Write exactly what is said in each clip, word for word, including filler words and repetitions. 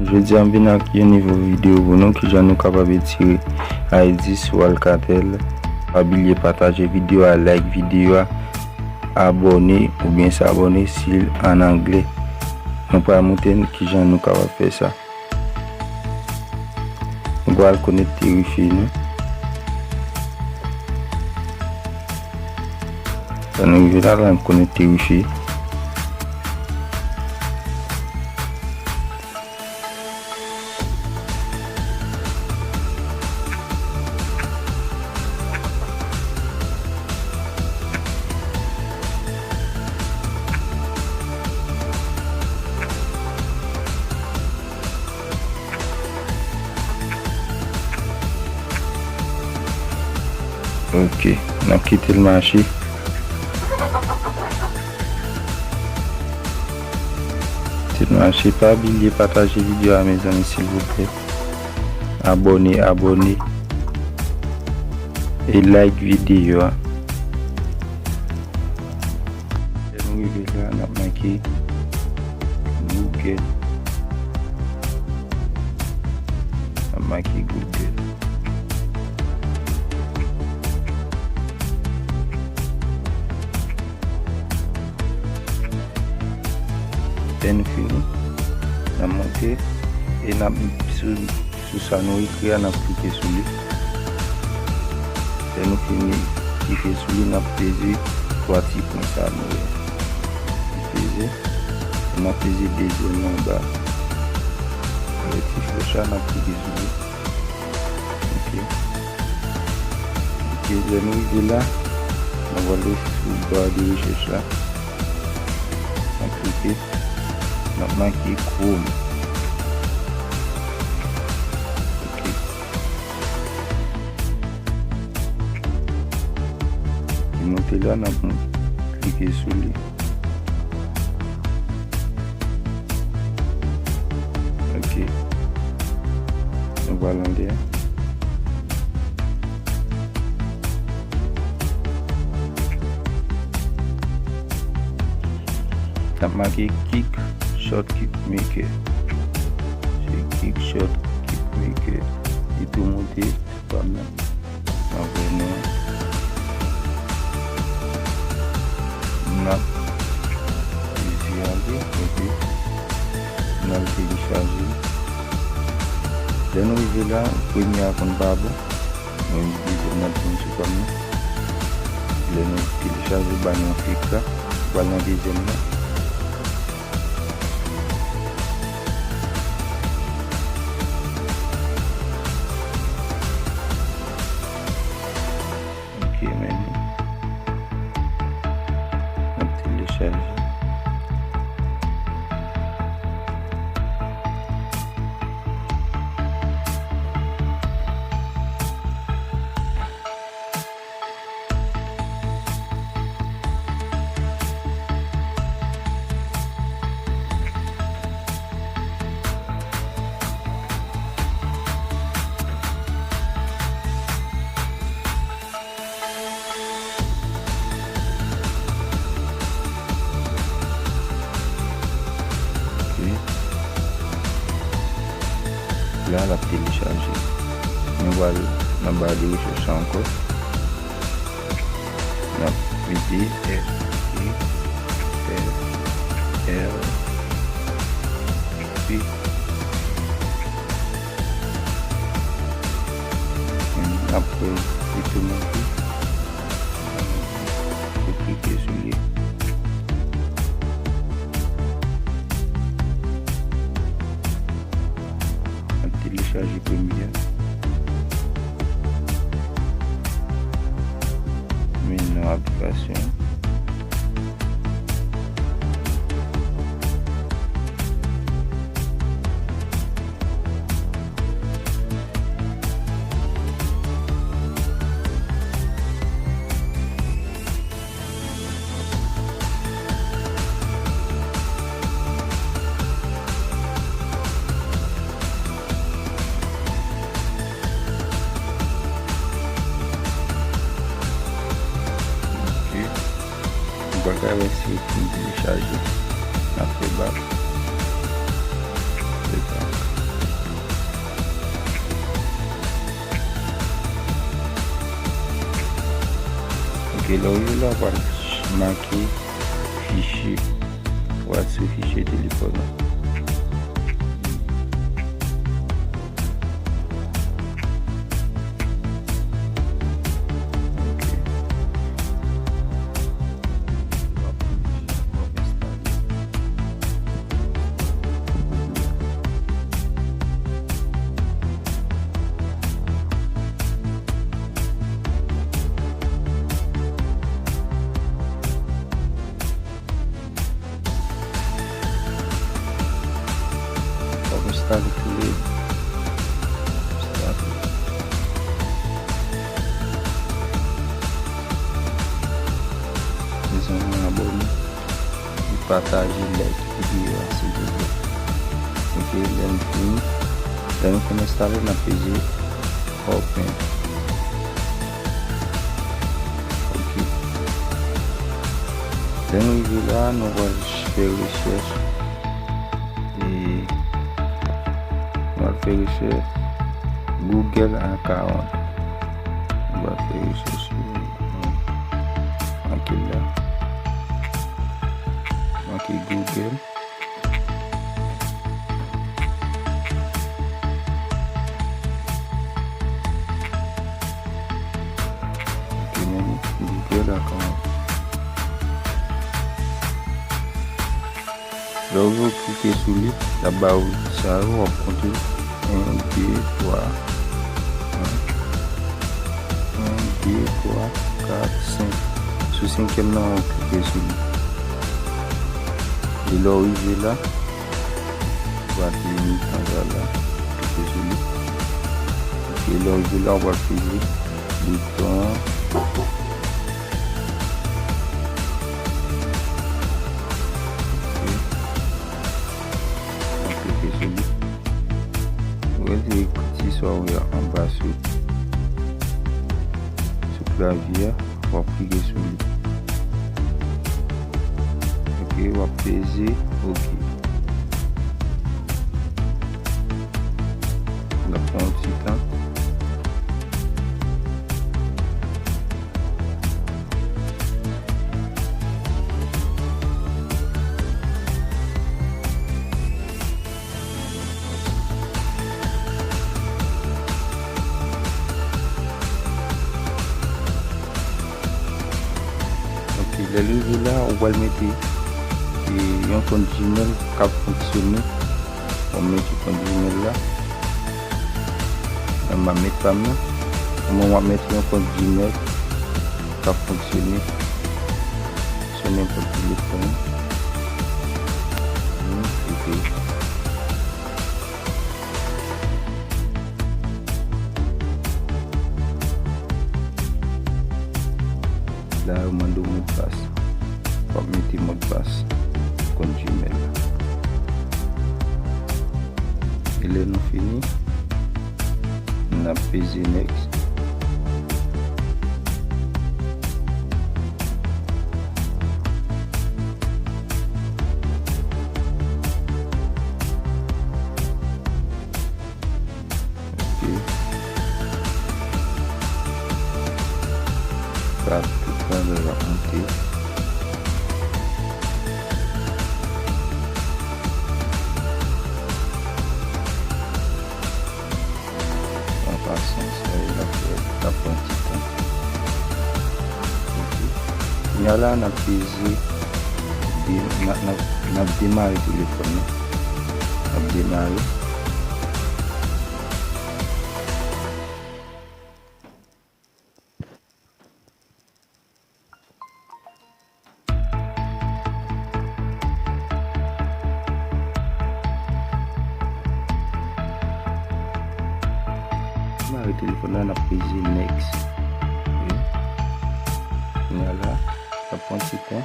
Jodi a m vin ak yon nouvo videyo pou nou, kijan nou kapab etire I D sou Alcatel. Pa bliye pataje videyo a, like videyo a, abòne oubyen se abòne si l an anglè. Mwen pral montre n kijan nou kapab fè sa. Nou pral konekte wifi nou. Lè nou rive la, la n konekte wifi. Ok, n ap kite l mache. Kite l mache, pa bliye pataje videyo a, mezanmi, silvouplè. Abòne, abòne. E like videyo a. Lè nou rive la, n ap make Google. N ap make Google. Lè n fini, n ap monte e n ap sou Sou sa nou ekri a, n ap klike sou li. Lè nou fini klike sou li, n ap peze twa ti pwen sa a nou wè. N peze, n ap peze dezyèm nan anba. Lè ti flèch la, n ap klike sou li. Ok. Ok, lè nou rive la, n ap ale sou ba de rechèch la. N ap klike. N ap make Chrome. Ok. Li monte la, n ap klike sou li. Ok. Nou pral anlè. N ap make Kick Shortcut Maker. Se Kick Shortcut Maker. Li tou monte pa m nan. N ap wè nou. N ap vizye ale, ok. N al telechaje. Lè nou rive la, premye a konn pa bon. Mwen vin dezyèm nan pou m sou kòm nan. Lè nou telechaje, ba nou yon ti ekran. Pral nan dezyèm nan. Ok, men li. N ap telechaje. Ok. La, l ap telechaje. Nou pral nan ba de rechèch la ankò. N ap mete F E F R P. N ap fè li tou monte. Ou klike sou li. N ap telechaje premye a. Men non aplikasyon. Ok. Nou pral travèse pou n telechaje. N ap fè bak. Letan. E lè w rive la, w pral ch-, make fichye. W pral sou fichye telefòn ou. Ok. W ap, w ap enstale. W ap enstale tou le. Enstale. Mezanmi, abòne, pataje, like videyo a, silvouplè. Ok, lè m fin, lè m fin enstale, n ap peze open. Ok. Lè nou rive la, nou pral fè rechèch. E nou pral fè rechèch Google account. Nou pral fè rechèch, hmm, make la. Make Google. Ok, men Google account. Lè w klike sou li, l ap ba w sa yo, w ap konte. En, de, twa. En, de, twa, kat, senk. Sou senkyèm nan, w klike sou li. E lè w rive la, w ap vini anba la, klike sou li. E lè w rive la, w ap peze bouton an. Ok. Mwen klike sou li. Ou wè se ekriti sa w wè anba sou, sou klavye a, w ap klike sou li. Ok, w ap peze ok. L ap pran yon ti tan. Ok, lè l rive la, ou pral mete, e, yon kont Gmail k ap fonksyone. Mwen mete kont Gmail la. Mwen m ap met pa m nan. Mwen m ap mete yon kont Gmail k ap fonksyone sou nenpòt telefòn. Hmm, ok. La, yo mande w modpas. W ap mete modpas kont Gmail la. E lè nou fini, n ap peze next. Ok. Sa tout pandan l ap monte. An pasan, sa e l ap fè, l ap pran ti tan. Ok. Kounye a la, n ap peze de-, n ap, n ap, n ap demare telefòn nan. N ap demare. Mare telefòn nan, n ap peze next. Wi. Kounye a la, l ap pran ti tan.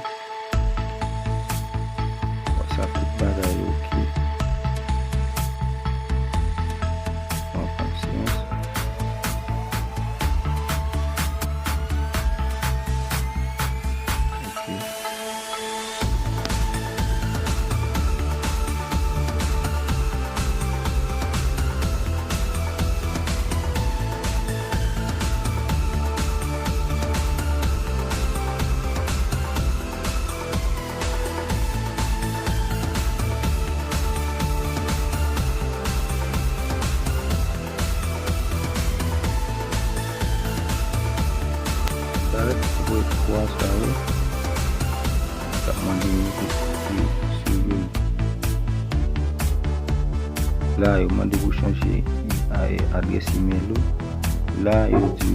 Sa tout bagay ok. Pran pasyans. Ok. twa sa yo, k ap mande nou pou nou swiv yo. La, yo mande pou chanje adrès imèl ou. La, yo di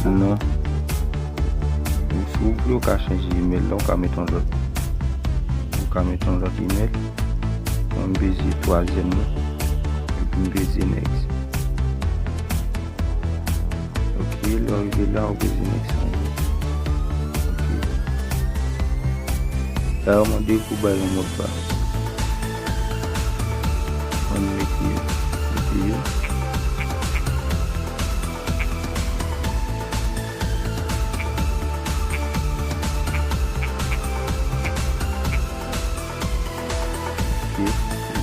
w non. Si w vle, w ka chanje imèl la, w ka mete yon lòt. Ou ka mete yon lòt imèl. Mwen, m peze twazyèm nan. Epi m peze next. Ok, lè w rive la, ou peze next. Ok. La, yo mande pou bay yon modpas. Ann mete, mete yo. Ok,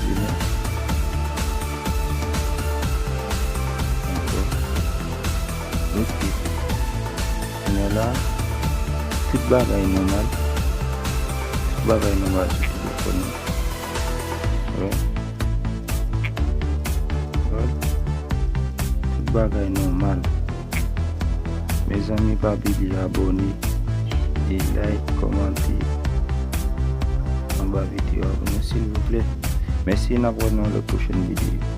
vini. Ankò. Ok. Kounye a la, tout bagay nòmal. Tout bagay nòmal sou telefòn nan. Wè. Wè. Tout bagay nòmal. Mezanmi, pa bliye abòne, e like, kòmante anba videyo a pou nou, silvouplè. Mèsi, n ap wè nan lòt pwochèn videyo.